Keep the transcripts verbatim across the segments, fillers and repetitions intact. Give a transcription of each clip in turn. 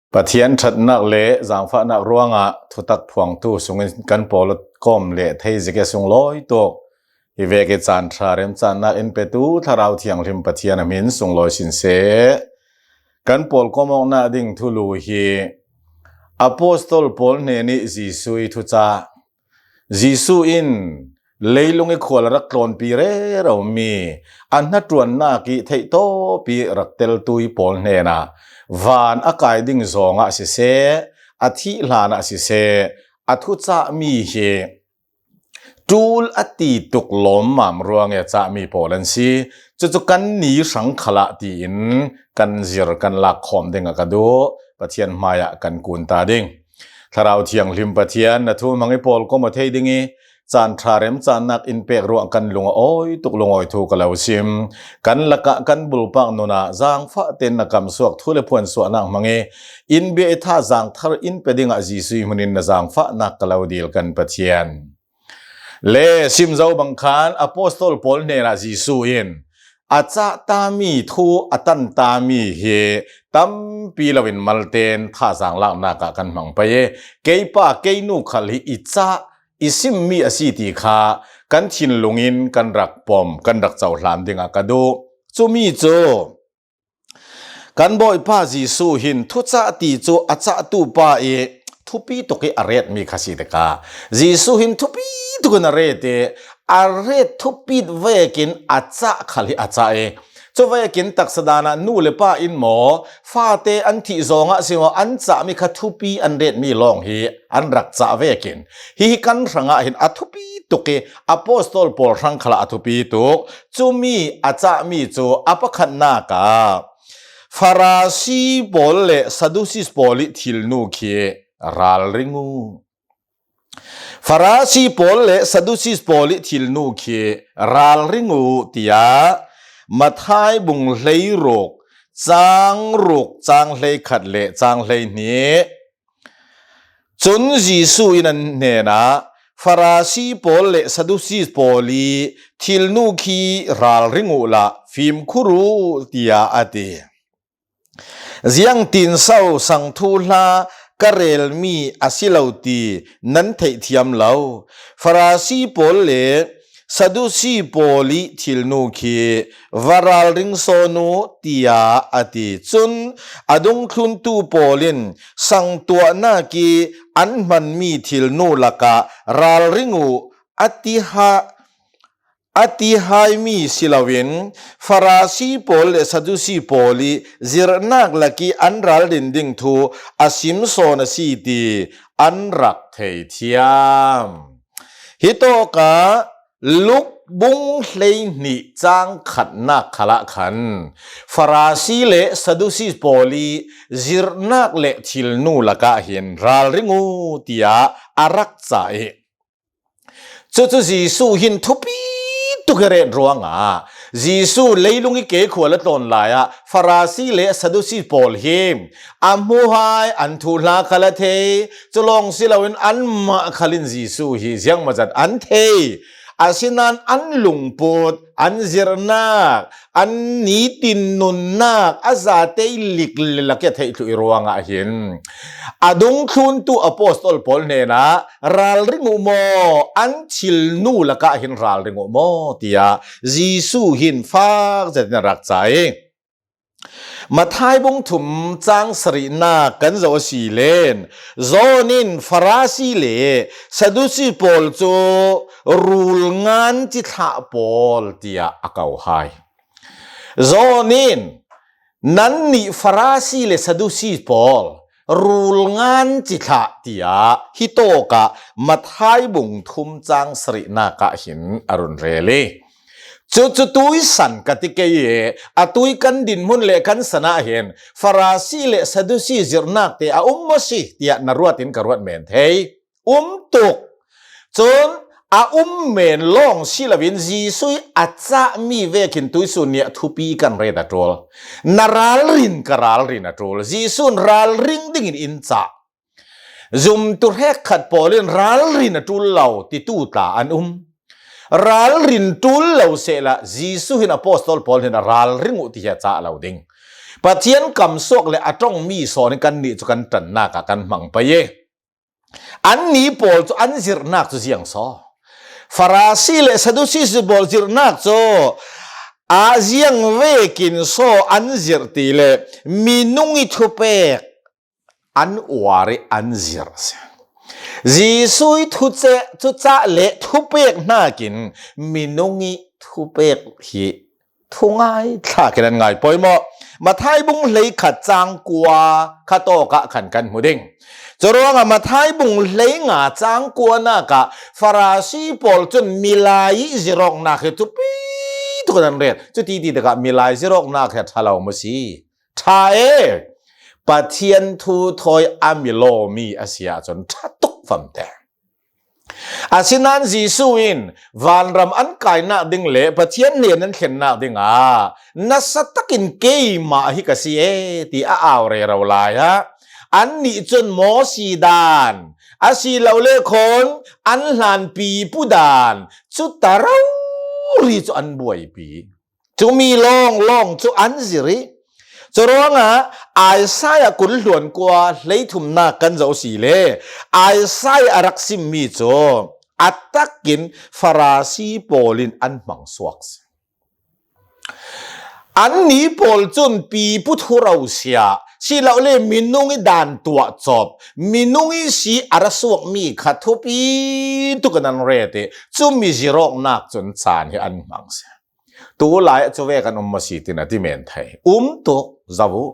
Pathian ṭhatnak le zaangfahnak ruangah thutak phuangtu sungin kan pawl kawm le thei zik e sunglawi tuk. Hi vek i caan ṭha remcannak in petu Thlarau Thianghlim Pathian a hmin sunglawi sin seh. Kan pawl kawm awknak ding thulu hi Apostol Paul hnen i Jesuh i thucah, Jesuh in leilung i khual a rak tlawnpi rero mi a hnaṭuannak i theihtawp i rak teltu i pawl hnenah van a kai ding zawngah siseh, a thih hlanah siseh, a thucah mi hi ṭul a ti tuk lawmmam ruangin a cah mi pawl an si. Cucu kan ni hrang khalah tiin kan zir kan lak khawm dingah ka duh. Pathian hmaiah kan kun ta ding. Thlarau Thianghlim Pathian, na thu hmang i pawl kawm aw thei ding i caan ṭha remcannak in pek ruang kan lung a awi tuk, lungawi thu ka lo sim. Kan lakah kan bulpak nunah zaangfah ten na kamsuak thu le phuansuahnak hmang i in bia i thazaang thar in pe dingah Jesuh i hminin na zaangfahnak ka lo dil kan Pathian. Le sim zo bang khan Apostol Paul hnenah Jesuh in a cah ta mi, thu a tan ta mi hi tampi loin malten thazaang laknak ah kan hmang pei i, kei pa kei nu khal hi i cah i sim mi a si ti kha kan thinlung in kan rak pom, kan rak cohlan dingah ka duh. Cumi cu kan Bawipa Jesuh hin thucah ti cu a cahtu pa i thupi tuk i a retmi kha si tikah, Jesuh hin thupi tuk in a ret i a ret thupit vekin a cah khal hi a cah i, cuvekin taksa dan ah nu le pa in maw, fate an thih zawngah si maw, an cahmi kha thupi an retmi lawng hi an rak cah vekin, hi hi kan hrangah hin a thupi tuk i Apostol Paul hrang khalah a thupi tuk. Cumi a cahmi cu a pakhatnak ah Farasi pawl le Sadusi pawl i thilnu khi ralring uh. Farasi pawl le Sadusi pawl i thilnu khi ralring uh, tiah Matthai bung hleiruk, cang ruk, cang hleikhat le cang hleihnih. Cun Jesuh in an hnenah, Farasi pawl le Sadusi pawl i thilnu khi ralring uhla fimkhur uh, tiah a ti. Ziangtinso sang thuhla ka relmi a si lo ti nan theihthiam lo? Farasi pawl le Sadusi pawl i thilnu khi va ralring sawn uh, tiah a ti. Cun a dungthluntu pawl in sang tuahnak i an hmanmi thilnu lakah ralring uh, a ti ha, a ti haimi si loin Farasi pawl le Sadusi pawl i zirhnak lak i an ralrin ding thu a sim sawn a si ti an rak thei thiam. Hitawkah Luk bung hleihnih cang khatnak khalah khan Farasi le Sadusi pawl i zirhnak le thilnu lakah hin ralring uh, tiah a rak cah i, cucu Jesuh hin thupi tuk i ret ruangah Jesuh leilung i ke khua a tlawn lai ah Farasi le Sadusi pawl hi a hmuhai an thuhla khal a thei, cu lawng si loin anmah khal in Jesuh hi ziangmazat an thei. Asinain an lungput, an zirhnak, an nitin nunnak a zate i lik le lak i a theih thluh i ruangah hin a dungthluntu apostol pawl hnenah ralring uh maw, an thilnu lakah hin ralring uh maw, tiah Jesuh hin fak zetin a rak cah i, Matthai bung thum cang sarihnak kan zoh a si len, John in Farasi le Sadusi pawl cu rulngan cithlah pawl tiah a ko hai. John in, "Nannih Farasi le Sadusi pawl, rulngan cithlah," tiah hitawkah Matthai bung thum cang sarihnak ah hin a run rel i, cucu tuisan ka ti kei i, a tui kan dinhmun le kan san ah hin Farasi le Sadusi zirhnak te a um maw si tiah na ruat in ka ruat men thei. Um tuk. Cun a um men lawng si loin Jesuh i a cahmi vekin tuisun ni ah thupi kan ret a ṭul. Na ralrin ka ralrin a ṭul. Jesuh in ralring dingin in cah. Zumtu hrekkhat pawl in ralrin a ṭul lo titu tla an um. Ralrin ṭul lo sehla Jesuh in apostol pawl hin a ralring uh ti hi a cah lo ding. Pathian kamsuak le a ṭawng mi sawn hi kannih chu kan ṭannak ah kan hmang pai e. Anni pawl chu an zirhnak chu ziang saw? Farasi le Sadusi pawl zirhnak chu a ziang vekin saw an zirh ti le minung i thupek an uar i an zirh si. Jesu i thuceh, thucah le thupek hnakin minung i thupek hi thungai thlakin an ngai pawimawh. Mathai bung hleikhat chang kua kha tawkah khan kan hmu ding. Churuangah Mathai bung hleinga chang kuanakah Farasi pawl cun milai i zirawknak hi thupi thukin an ret. Cuti ti takah milai zirawknak hi a ṭha lo maw si? Ṭha e! Pathian thu thawi a mi lawmi a si ahcun ṭha tuk famte. Asinain Jesuh in vanram an kainak ding le Pathian hnen an thlennak dingah nasa takin keimah hi ka si e ti a au rero lai ah annih cun Mawsi dan a si lo le khawn an hlanpi pu dan cu ta rori cu an buaipi. Cumi lawnglawng cu an zirh i, curuangah Isaiah kul hluan kua hleithumnak kan zoh si le Isaiah a rak simmi cu a takin Farasi pawl in an hmang suak si. Anni pawl cun pipu thu rosia si lo le minung i dan tuah cawp, minung i si a ra suakmi kha thupi tukin an ret i, cumi zirawknak cun caan hi an hmang si. Tulai ah cuvek an um maw si tin a ti men thei. Um tuk, zoh u.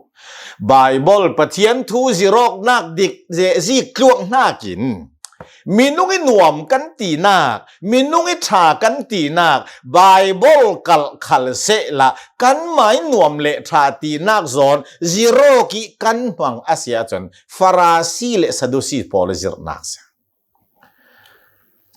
Baibal Pathian thu zirawknak dik zik tluak hnakin minung i nuam kan tinak, minung i ṭha kan tinak, Baibal kalh khal sehla kanmah i nuam le ṭha tinak zawn zirawk i kan hmang a si ahcun Farasi le Sadusi pawl i zirhnak si.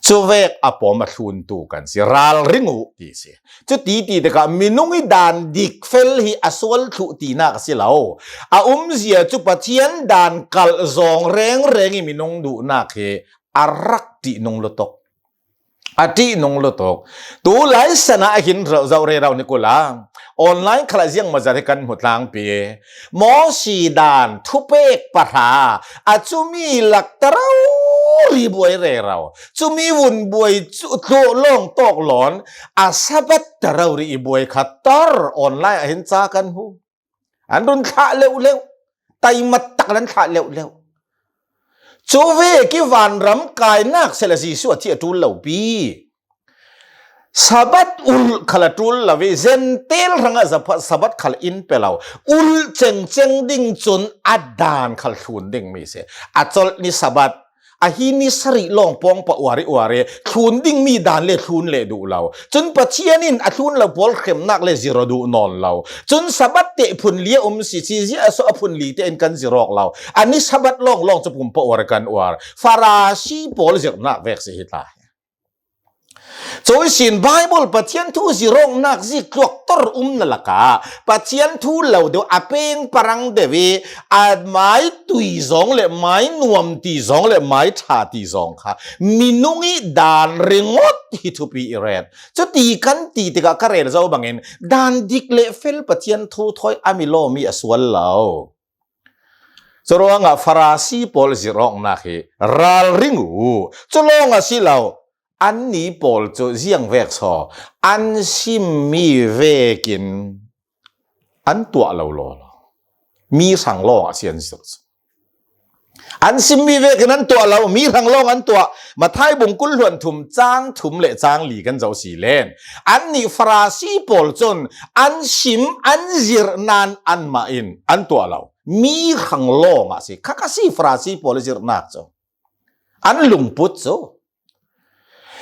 Cuvek a pawm a thluntu kan si, ralring uh ti si. Cuti ti tikah minung i dan dik fel hi a sual thluh tinak a si lo. A umzia cu Pathian dan kalh zawng rengreng i minung duhnak hi a rak ṭihnung lutuk. A ṭihnung lutuk. Tulai san ah hin zoh rero ni kul a. Online khal ah ziangmawzat hi kan hmu tlangpi. Mawsi dan thupek pahra a cumi lak ta rori buai rero. Cumi vun buai cu tlawh lawng tawk lawn a Sabbath ta rori i buai kha tar online ah hin ca kan hmu. An run thlah leuh leuh. Taimat tak an thlah leuh leuh. Cuvek i vanram kainak sehla Jesuh a thi a ṭul lo pi. Sabbath ulh khal a ṭul lo i, Zentail hrangah Zapha-, Sabbath khal in pe lo. Ulh cengceng ding cun a dan khal thlun ding mi si. A colh ni Sabbath, a hi ni sarih lawng pawng pah uari uari, thlun ding mi dan le thlun leh duh lo. Cun Pathian in a thlun lo pawl hremnak le ziraw duh nawn lo. Cun Sabbath teh phun li a um si, cizia a so a phun li te in kan zirawk lo. A ni Sabbath lawnglawng cu pumpa uar kan uar. Farasi pawl zirhnak vek si hi tla hi. Cuihsin Baibal Pathian thu zirawknak zik tluak tor umna lakah Pathian thu lo deuh a peng parang deuh i a mai tui zawng le mai nuam ti zawng le mai ṭha ti zawng kha minung i dan ringawt hi thupi i ret. Cuti kan ti tikah ka rel zo bangin dan dik le fel Pathian thu thawi a mi lawmi a sual lo. Curuangah Farasi pawl zirhawknak hi ralring uh. Cu lawng a si lo. Anni pawl cu ziang vek saw an simmi vekin an tuah lo lawlaw. Mi hrang lawng a si an zirh cu. An simmi vekin an tuah lo, mi hrang lawng an tuah. Mathai bung kul hluan thum cang thum le cang li kan zoh si len. Annih Farasi pawl cun an sim, an zirh nan anmah in an tuah lo. Mi hrang lawng a si. Kha kha si Farasi pawl i zirhnak cu. An lungput cu.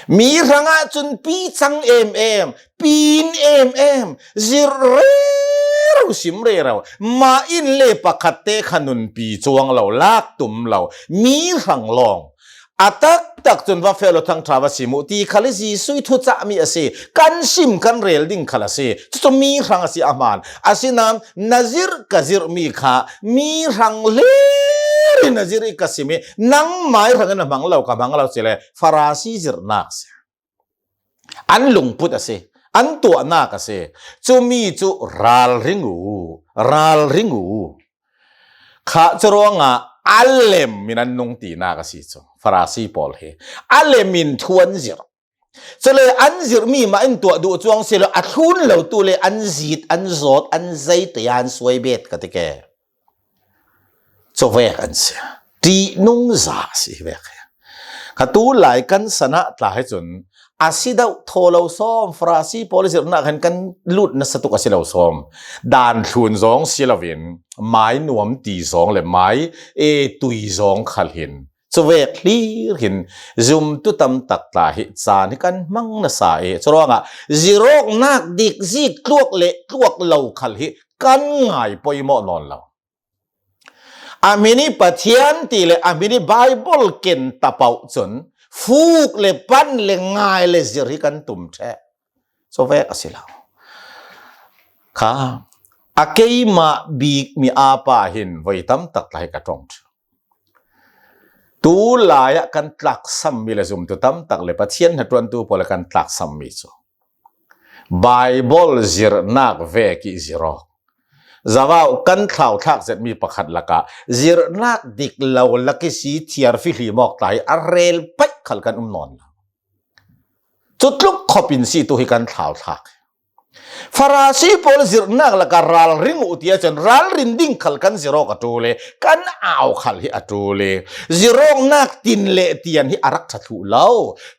Mi hrangah cun pi cang em em, pin em em, zirh rero, sim rero. Mah in le pakhat te kha nunpi cuang lo, lak tum lo. Mi hrang lawng. A taktak cun va feh law thangṭha va sim uh ti khal hi Jesuh i thucahmi a si. Kan sim kan rel ding khal a si. Cucu mi hrang a si a hmaan. Asinain na zirh ka zirhmi kha mi hrang hlir in na zirh i ka sim i nangmai hrang in na hmang lo ka hmang lo si le Farasi zirhnak si. An lungput a si. An tuahnak a si. Cumi cu ralring uh. ralring uh. Kha curuangah a lem in an nung tinak a si cu. Farasi pawl hi a lem in thu an zirh. Cule an zirhmi mah in tuah duh cuang si lo, a thlun lotu le an zit, an zawt, an zei te an suai bet ka ti ke. Cuvek an si. Ṭihnung za a si vek hi. Kha tu lai kan sanah tla hi cun a si deuh thaw lo sawm, Farasi pawl zirhnak hin kan lut nasa tuk a si lo sawm. Dan thlun zawng si loin mai nuam ti zawng le mai e tui zawng khal hin cuvek hlir hin zumtu tam tak tla hi caan hi kan hmang nasa i curuangah zirawknak dik zik tluak le tluak lo khal hi kan ngai poimawh nawn lo. A hmin i Pathian ti le a hmin i Baibal ken tapauh cun fuk le pan le ngai le zirh hi kan tum ṭheh. Cuvek a si lo. Kha a keimah bik mi apa hin voi tam tak tla hi ka ṭong ṭheu. Tu lai ah kan tlaksammi le zumtu tam tak le Pathian hnaṭuantu pawl le kan tlaksammi cu Baibal zirhnak vek i zirh awk. Zavau kan thlauthlak zetmi pakhat lakah zirhnak dik lo lak i si thiarfi hlimawk tla hi a rel paih khal kan um nawn lo. Cutluk khop in si tu hi kan thlauthlak. Farasi pawl zirhnak lakah ralring uh ti ahcun ralrin ding khal kan zirh awk a ṭul i kan au khal hi a ṭul i zirawknak tin le tian hi a rak ṭha thluh lo.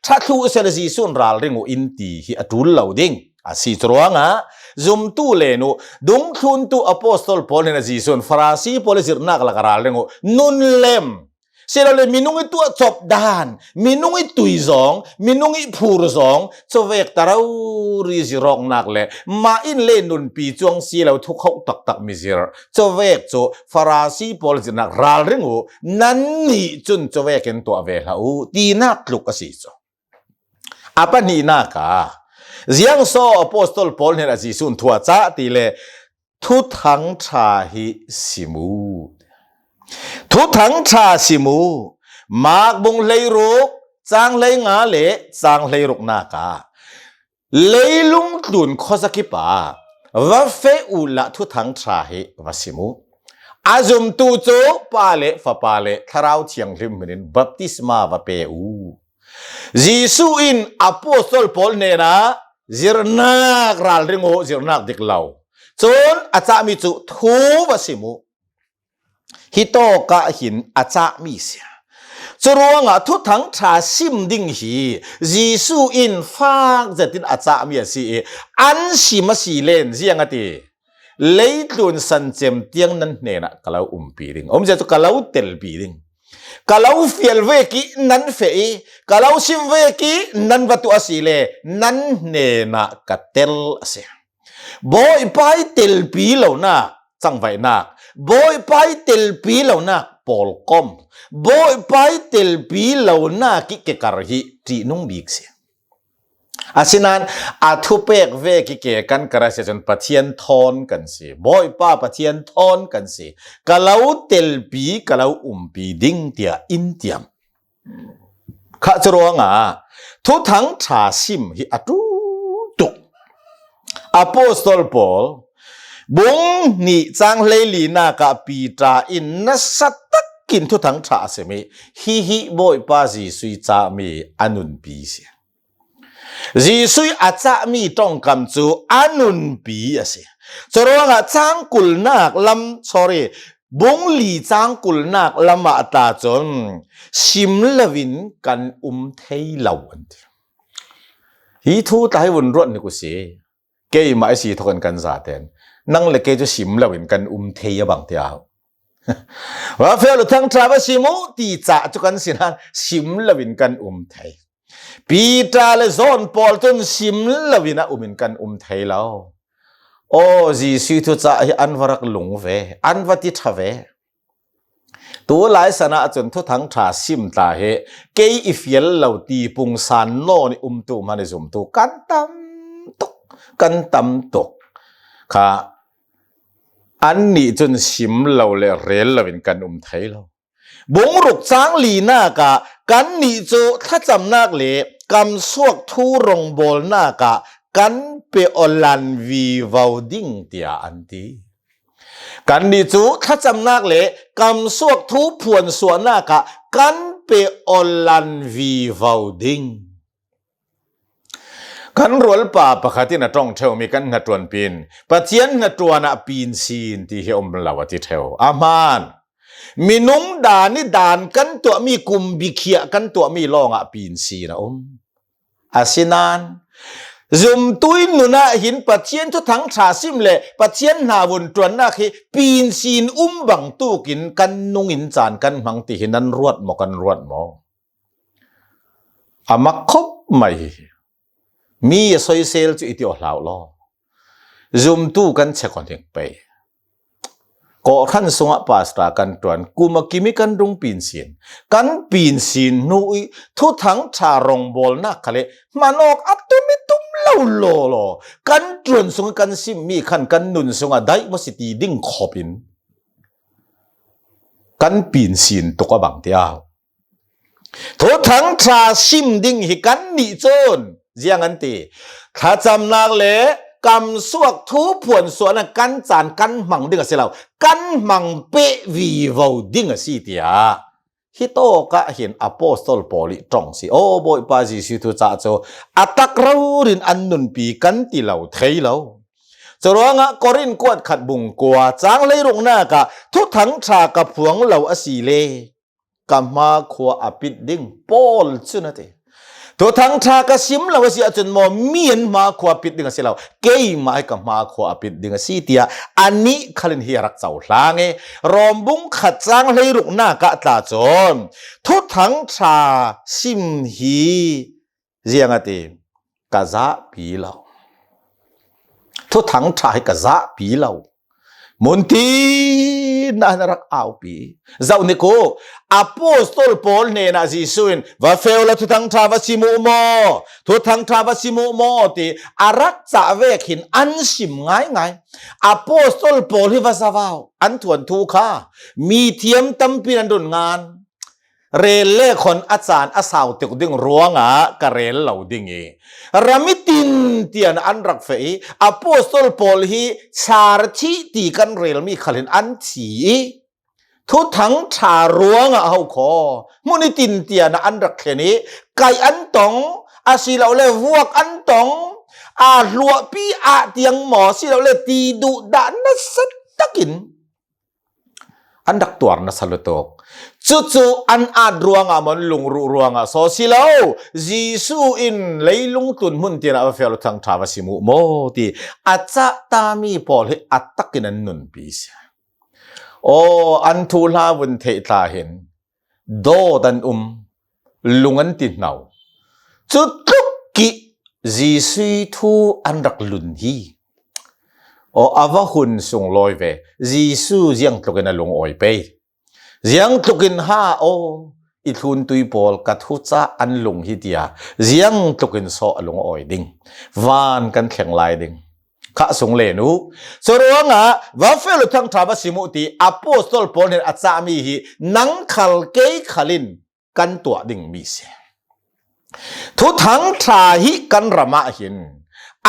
Ṭha thluh seh le Jesuh in ralring uh in ti hi a ṭul lo ding a si. Curuangah zumtu len uh, dungthluntu apostol pawl hnen a Jesuh in Farasi pawl zirhnak lakah ralring uh nun lem si lo le minung i tuah cawp dan, minung i tui zawng, minung i phur zawng, cuvek ta rori zirawknak le mah in le nunpi cuang si lo thukhoh taktak mi zirh. Cuvek cu Farasi pawl zirhnak ralring uh, nannih cun cuvek in tuah ve hlah uh, tinak tluk a si cu. A pahnihnak ah ziang so apostol pawl hnen a Jesuh in thu a cah ti le Thuthang ṭha hi sim uh. Thuthang ṭha sim uh. Mak bung hleiruk, cang hleinga le cang hleiruknak ah leilung tlun khuazakip ah va feh uhla Thuthang ṭha hi va sim uh. A zumtu cu Pa le Fapa le Thlarau Thianghlim hminin baptisma va pe uh. Jesuh in apostol pawl hnenah zirhnak ralring uh, zirhnak dik lo. Cun a cahmi cu thu va sim uh. Hi tawkah hin a cahmi si. Curuangah Thuthang ṭha sim ding hi Jesuh in fak zetin a cahmi a si i an sim a si len ziang a ti. Leitlun san cem tiang nan hnenah ka lo umpi ding. Umzia cu ka lo telpi ding. Ka lo fial vek i nan feh i, ka lo sim vek i nan va tuah a si le nan hnenah ka tel a si. Bawipa i telpi lonak cangvaihnak, Bawipa i telpi lonak pawlkom, Bawipa i telpi lonak i kekar hi ṭihnung bik si. Asinain a thupek vek i ke kan kar a si ahcun Pathian thawn kan si, Bawipa Pathian thawn kan si, ka lo telpi, ka lo umpi ding tiah in tiam. Kha curuangah Thuthang ṭha sim hi a ṭul tuk. Apostol Paul bung hnih cang hleilinak ah Piter in nasa takin Thuthang ṭha a sim i hihi Bawipa Jesuh i cahmi a nunpi si. Jesuh a cahmi ṭongkam cu a nunpi a si. Curuangah cangkulnak lam, sorry, bung li cangkulnak lamah ta cun sim loin kan um thei lo an ti. Hi thu tla hi vun ruat nik u si. Keimah i si thawk in kan zaten nang le kei cu sim loin kan um thei a bang tiah. Va feh uh, Thuthang ṭha va sim uh ti cah cu kan si nain sim loin kan um thei. Piter le John pawl cun sim loin a um in kan um thei lo. Aw, Jesuh thucah hi an va rak lung ve, an va ti ṭha ve. Tu lai san ah cun Thuthang ṭha sim tla hi kei i fial lo ti pungsan nawn i umtu hmanh i zumtu kan tam tuk, kan tam tuk. Kha annih cun sim lo le rel loin kan um thei lo. Bung ruk cang linak ah kannih cu thlacamnak le kamsuak thu rongbawlnak ah kan pe aw lan vivo ding, tiah an ti. Kannih cu thlacamnak le kamsuak thu phuansuahnak ah kan pe awlan vivo ding. Kan rualpa pakhat in a ṭong ṭheumi kan hnaṭuanpi in Pathian hnaṭuan ah pinsin ti hi a um lo a ti ṭheu. A hmaan, minung dan i dan kan tuahmi, kum bikhiah kan tuahmi lawngah pinsin a um. Asinain zumtu in nun ah hin Pathian thuthang ṭha sim le Pathian hna vun ṭuannak hi pinsin um bangtuk in kan nung in caan kan hmang ti hi nan ruat maw, kan ruat maw? A mak khop mai hi. Mi a soisel cu i ti aw hlau law. Zumtu kan check on hing pei. Kawhhran sungah pastor kan ṭuan, kum a kim i kan rung pinsin. Kan pinsin hnu i thuthang ṭha rongbawlnak khal i hmanawk a tum i tum lo law law. Kan ṭuan sungah kan simmi khan kan nun sungah daih maw si ti ding khop in kan pinsin tuk a bang ti au. Thuthang ṭha sim ding hi kannih cun ziang an ti. Thlacamnak le kamsuak thu phuansuahnak kan caan kan hmang ding a si lo, kan hmang peh vivo ding a si tiah hi tawk ah hin apostol Paul i ṭong si. Aw, Bawipa Jesuh thu caah cu a tak rori in an nunpi kan ti lo thei lo. Curuangah Korin kuat khat bung kua cang hleiruknak ah thuthang ṭha ka phuang lo a si le ka hma khua a pit ding Paul cun a ti. Thuthang ṭha ka sim lo a si ahcun maw, mi an hma khua a pit ding a si lo, keimah hi ka hma khua a pit ding a si tiah anih khal in hi a rak cohlang i, Rom bung khat cang hleiruknak ah tla cun thuthang ṭha sim hi ziang a ti, ka zahpi lo. Thuthang ṭha hi ka zahpi lo. Muntin ah hin a rak aupi. Zoh ni ku, apostol Paul hnenah Jesuh in, "Va feu la thuthang ṭha va sim uh maw? Thuthang ṭha va sim uh maw?" ti a rak cah vek hin an sim ngaingai. Apostol Paul hi va zavau, an thuanthu kha mi thiam tampi in an run ngan. Rel le khon a caan a sau tuk ding ruangah ka rel lo ding i, ram i tin tian an rak feh i, apostol Paul hi sarthi ti kan relmi khal in an thi i, thuthang ṭha ruangah ho khaw hmun i tin tian an rak thlen i, kaih an tong, asilole vuak an tong, a hluahpi ah tiang maw, asilole ti duh dah nasa takin an rak tuar nasa lutuk. Cucu an at ruangah maw, an lungruh ruangah saw si lo, Jesuh in leilung tlun hmun tian ah va feu la thuthang ṭha va sim uh maw ti a cah tami pawl hi a takin an nunpi si. Aw, an thuhla vun theih tla hin dawt an um, lung an ti hno. Cutluk kih Jesuh thu an rak lun hi. Aw, a va hun sunglawi ve, Jesuh ziangtlukin a lungawi pei. Ziangtlukin ha aw, i thlun tui pawl ka thucah an lung hi tia, ziangtlukin saw a lungawi ding. Van kan thleng lai ding. Khah sung len uh. Curuangah va feu la thuthang ṭha va sim uh ti apostol Paul nih a cahmi hi nang khal kei khal in kan tuah dingmi si. Thuthang ṭha hi kan ram ah hin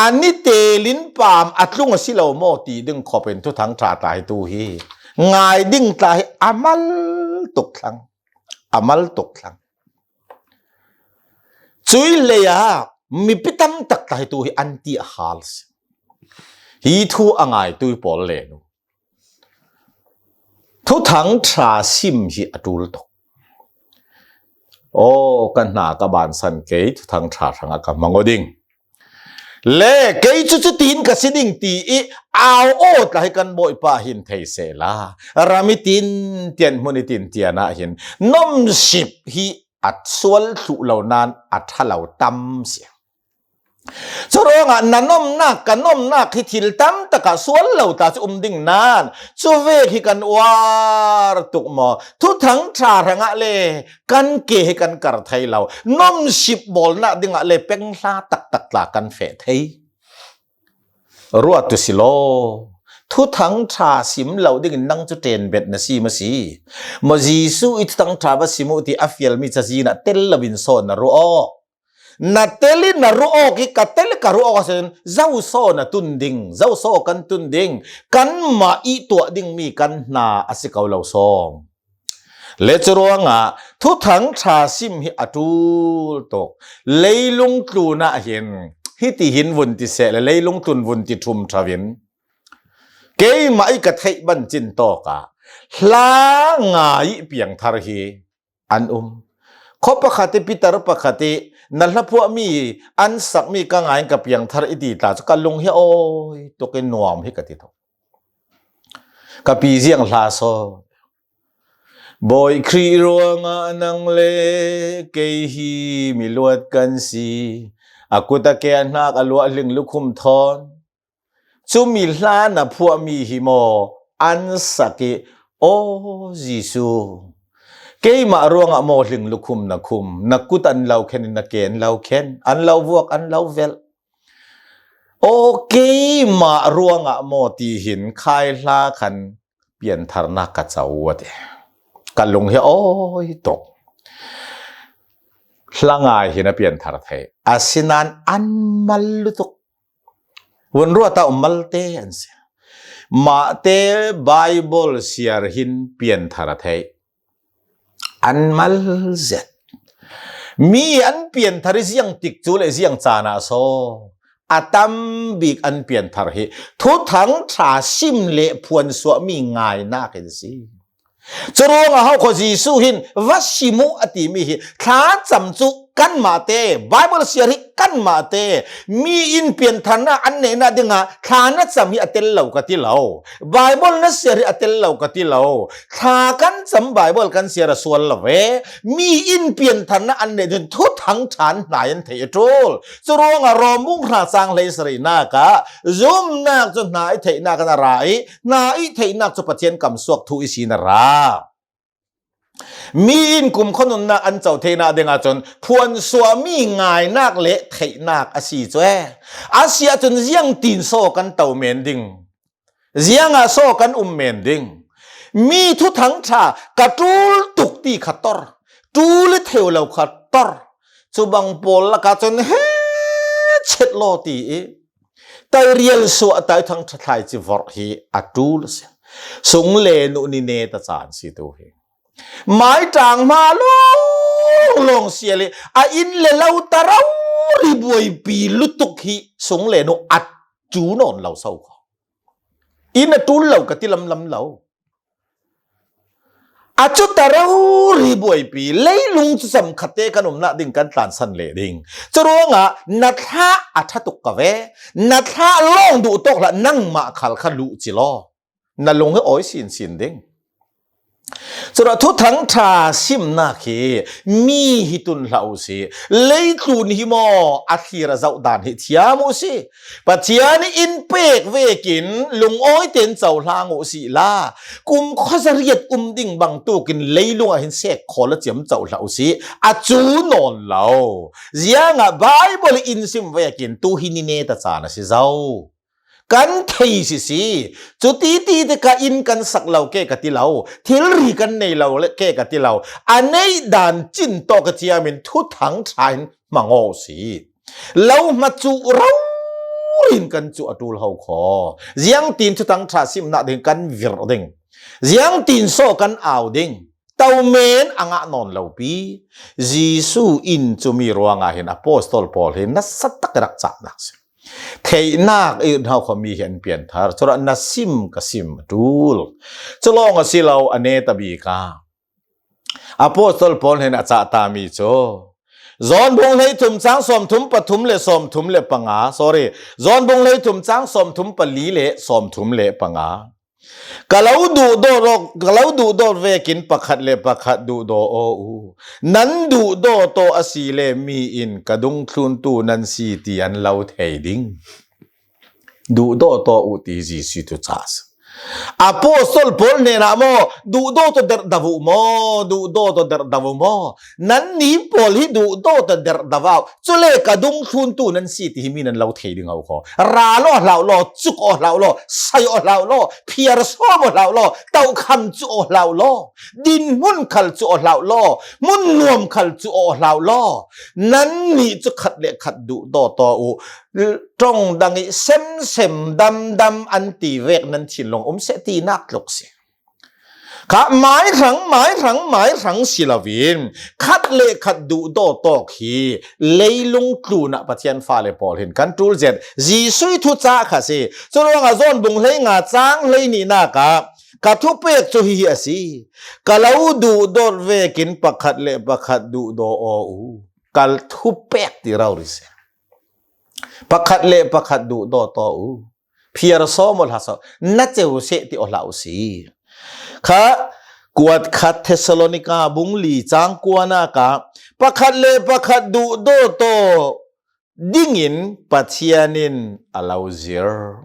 a ni telin paam a tlung a si lo maw ti ding khop in thuthang ṭha tla hi tu hi ngai ding tla hi a mal tuk thlang. A mal tuk thlang. Cui lei ah mipi tam tak tla hi tu hi an ti a hal si. Hi thu a ngai tui pawl len uh. Thuthang ṭha sim hi a ṭul tuk. Aw, ka hna ka bansan kei, thuthang ṭha hrangah ka hmang aw ding. Le kei cu cutin ka si ding ti i au aw tla hi kan Bawipa hin thei sehla, ram i tin tian, hmun i tin tian ah hin nomsip hi a sual thluh lo nain a ṭha lo tam si. Curuangah na nomnak, ka nomnak hi thil tam takah sual lo ta cu um ding nain cu vek hi kan uar tuk maw? Thuthang ṭha hrangah le kan ke hi kan kar thei lo. Nomsip bawlnak dingah le peng hla taktak tla kan feh thei. Ruat tu si law, thuthang ṭha sim lo dingin nang cu ṭenbet na si maw si? Maw Jesuh i thuthang ṭha va sim uh ti a fialmi cazin ah tel lo in sawn na ruah aw. Na tel i na ruah awk i ka tel i ka ruah awk a si cun, zoso na tun ding, zoso kan tun ding, kanmah i tuah dingmi kan hna a si ko lo sawm. Le cu ruangah Thuthang ṭha sim hi a ṭul tuk. Leilung tlun ah hin hiti hin vun ti seh le, leilung tlun vun ti ṭhum ṭhau in, keimah i ka theih ban cin tawk ah hla ngai i piangthar hi an um. Khaw pakhat i pitar pakhat i na hlaphuahmi an sakmi ka ngai in ka piangthar i ti tla cu ka lung hi a awi tuk i nuam hi ka ti tuk. Ka pi ziang hla saw. Bawi Khrih ruangah nang le kei hi mi luat kan si. A kut a ke a hnak a luah hling lukhum thawn. Cumi hla na phuahmi hi maw an sak i, aw Jesuh, keimah ruangah maw hling lukhum na khum, na kut an lo khen, na ke an lo khen, an lo vuak, an lo velh. Aw keimah ruangah maw ti hin khai hla khan piantharnak ka co a ti. Ka lung hi a awi tuk. Hla ngai hin a pianthar thei. Asinain an mal lutuk. Vun ruat ah malte an si. Mahte Baibal siar hin pianthar a theih. An mal zet. Mi an pianthar i ziang tik cu le ziang caan ah so a tam bik an pianthar hi Thuthang ṭha sim le phuansuahmi ngainak in si. Cu ruangah hau kho Jesuh hin va sim uh a timi hi thlacam cu kanmah te, Baibal siar hi kanmah te, mi in piantharnak an neihnak dingah thla na cam hi a tel lo ka ti lo. Baibal na siar hi a tel lo ka ti lo. Thla kan cam Baibal kan siar a sual lo ve. Mi in piantharnak an neih ding Thuthang ṭha an hna in theih a ṭul. Cu ruangah Rom bung hra cang hleisarihnak ah zumnak cu hna i theihnak in a ra i hna i theihnak cu Pathian kamsuak thu i si in a ra. Mi in kumkhua nunnak an co theinak dingah cun phuansuahmi ngainak le theihnak a si cu e. A si ahcun ziangtin so kan to men ding? Ziangah so kan um men ding? Mi Thuthang ṭha ka ṭul tuk ti kha tor, ṭul i theu lo kha tor. Cu bang pawl lakah cun he chet law ti i tairial suah tai Thuthang ṭha thlaici vorh hi a ṭul a si. Sung le nu ni ne ta caan si tu hi. Mai ṭang hma lawng lawng sial i a inn le lo ta rori buaipi lutuk hi sung le nu a ṭu nawn lo so kho. Inn a ṭul lo ka ti lamlam lo. A cu ta rori buaipi, leilung cu cam khat te kan umnak ding kan tlansan leh ding. Cu ruangah na thlah a ṭha tuk ka ve, na thlah lawng duh tawk hlah, nangmah khal kha luh ci law. Na lung hi awi sinsin ding. Curuah Thuthang ṭha simnak hi mi hi tun hlah u sih. Leitlun hi maw a thlir a zoh dan hi thiam u sih. Pathian in pek vekin lungawi tein cohlang u sih la, kumkhua zariat um ding bangtukin leilung ah hin sek khawl a ciam cohlah u sih. A cu nawn lo. Ziangah Baibal in sim vekin tu hi ni ne ta caan a si zo. Kan thei sisi. Cuti ti tikah inn kan sak lo ke ka ti lo, thilri kan nei lo le ke ka ti lo. A neih dan cin tawk a thiam in Thuthang ṭha in hmang aw si. Lo hma cu rori in kan cu a ṭul ho kho. Ziangtin Thuthang ṭha simnak ding kan virh ding? Ziangtin so kan au ding? To men a ngah nawn lo pi. Jesuh in cumi ruangah hin apostol pawl hi nasa tak i rak cahnak si. Theihnak i hau kho mi hi an pianthar. Curuah na sim ka sim a ṭul. Cu lawng a si lo, a neta bik ah apostol pawl hin a cahta mi cu John bung hleithum cang sawmthum pathum le sawmthum le panga, sorry, John bung hleithum cang sawmthum pali le sawmthum le panga. Ka lo duhdawt aw, ka lo duhdawt vekin pakhat le pakhat duhdaw aw u. Nan duhdaw tawh a si le mi in ka dungthluntu nan si ti an lo thei ding. Duhdaw tawh u ti Jesuh tu ca si. Apostol Paul hnenah maw, duhdaw tawh derhdaw uh maw, duhdaw tawh derhdaw uh maw? Nanni pawl hi duhdaw tawh derhdaw uh. Cule ka dungthluntu nan si ti hi mi nan lo thei ding a uh khaw. Ral aw hlah uh law, cuk aw hlah uh law, sai aw hlah uh law, phiar sawm aw hlah uh law, tauhkham cu aw hlah uh law, dinhmun khal cu aw hlah uh law, hmun nuam khal cu aw hlah uh law. Nannih cu khat le khat duhdaw tawh uh. Ṭong dang ih semsem damdam an ti vek nan thinlung um seh tinak tluk si. Kha mai hrang, mai hrang, mai hrang si loin khat le khat duhdaw tawk hi leilung tlunah Pathian fale pawl hin kan ṭul zet Jesuh ih thucah kha si. Curuangah John bung hlei nga cang hlei nihnak ah ka thupek cu hihi a si. Ka lo duhdawt vekin pakhat le pakhat duhdaw aw uh. Ka thupek ti rori si. Pakhat le pakhat duhdaw tawh uh. Phiar sawm aw hlah sawh, na ceu seh ti aw hlah uh si. Kha kuat khat Thessalonika bung li cang kuanak ah pakhat le pakhat duhdaw tawh dingin Pathian in a lo zir.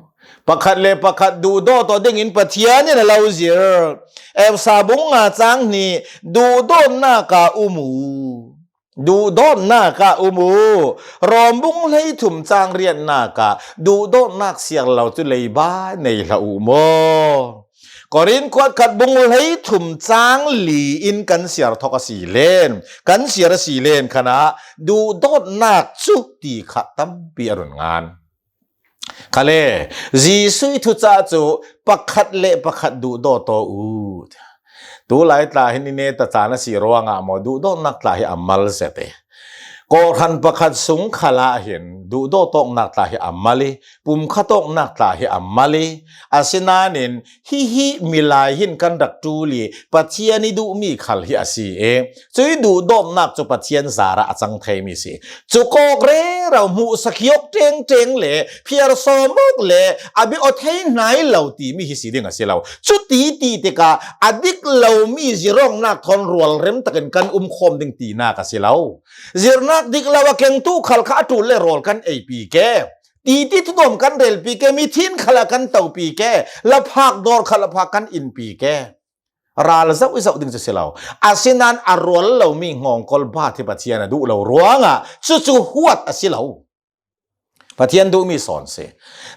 Pakhat le pakhat duhdaw tawh dingin Pathian in a lo zir. Efesa bung nga cang hnih, duhdawtnak ah um uh. Duhdawtnak ah um uh. Rom bung hleithum cang riatnak ah duhdawtnak siar lo cu leiba nei hlah uh maw? Korin kuat khat bung hleithum cang li in kan siar thawk a si len, kan siar a si len khan ah duhdawtnak cu ti kha tampi a run ngan. Khale, Jesuh ih thucah cu pakhat le pakhat duhdaw tawh uh. Tulai tla hin i neta caan a si ruangah maw, duhdawtnak tla hi a mal zet i. Kawhhran pakhat sung khalah hin duhdaw tawknak tla hi a mal i, pumkhat tawknak tla hi a mal i, asinain hihi milai hin kan rak ṭul i Pathian ih duhmi khal hi a si i. Cuih duhdawtnak cu Pathian zarah a cang theimi si. Cu kawk rero hmuhsak hi awk ṭengṭeng le phiar sawm awk le a bik aw thei hnai lo timi hi si ding a si lo. Cuti ti tikah a dik lomi zirawngnak thawn rualrem takin kan um khawm ding tinak a si lo. Zirnak dik lo a kengtu khal kha a ṭul le rawl kan eipi ke. Titi thunuam kan relpi ke, mithin khalah kan topi ke, laphak dawr khalah phak kan inpi ke. Ral zoh i zoh ding cu si lo. Asinain a rual lomi ngawngkawl bat hi Pathian a duh lo ruangah cucu huat a si lo. Pathian duhmi sawn si.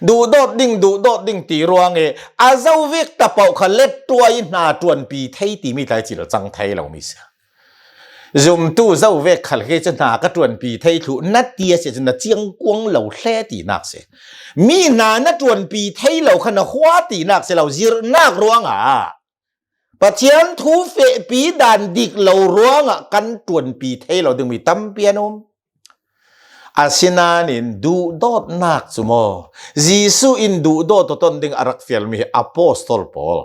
Duhdawt ding, duhdawt ding ti ruang i a zo vek tapoh kha lettuai hna ṭuanpi thei timi tlai cil cang thei lomi si. Zumtu zo vek khal khi cu hna ka ṭuanpi thei thluh na ti a si cu na ciangkuang lo hle tinak si. Mi hna na ṭuanpi thei lo kha na hua tinak si lo, zirhnak ruangah. Pathian thu fehpi dan dik lo ruangah kan ṭuanpi thei lo dingmi tampi an um. Asinain duhdawtnak cu maw, Jesuh in duhdawt aw ton ding a rak fialmi hi apostol Paul.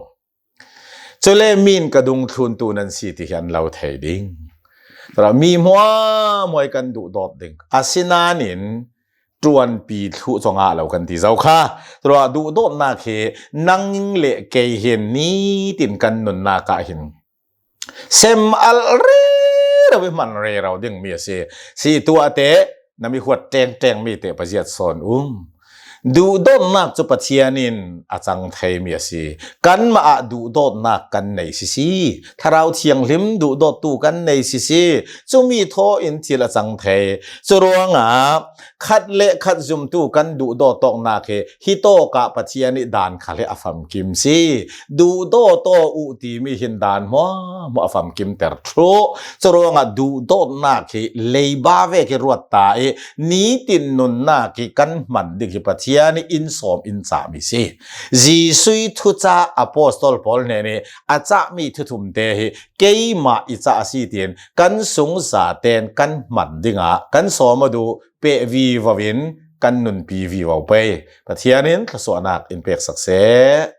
Cule mi in ka dungthluntu nan si ti hi an lo thei ding. Tura mi hmuahhmuah ih kan duhdawt ding. Asinain ṭuanpi thluh cu ngah lo kan ti zo kha. Tura duhdawtnak hi nang le kei hin nitin kan nunnak ah hin sem alh rero ih hman rero dingmi a si. Si tuahte na mi huat ṭengṭeng mi te paziat sawn um. Duhdawtnak cu Pathian in a cang theimi a si. Kanmah ah duhdawtnak kan nei sisi. Thlarau Thianghlim duhdawttu kan nei sisi. Cumi thaw in thil a cang thei. Curuangah khat le khat zumtu kan duhdawt tawknak hi, hi tawkah Pathian ih dan khal hi a famkim si. Duhdawt aw uh timi hin dan hmuahhmuah a famkimter thluh. Curuangah duhdawtnak hi leiba vek ih ruat ta ih nitin nunnak hi kan hman ding hi Pathian ih in sawm in cahmi si. Jesuh ih thucah apostol Paul hnen ih a cahmi thuthumte hi keimah i cah a si tiin kan sung zaten kan hman dingah kan sawm aw duh peh vivo in kan nunpi vivo pei. Pathian in thluasuahnak in peksak seh.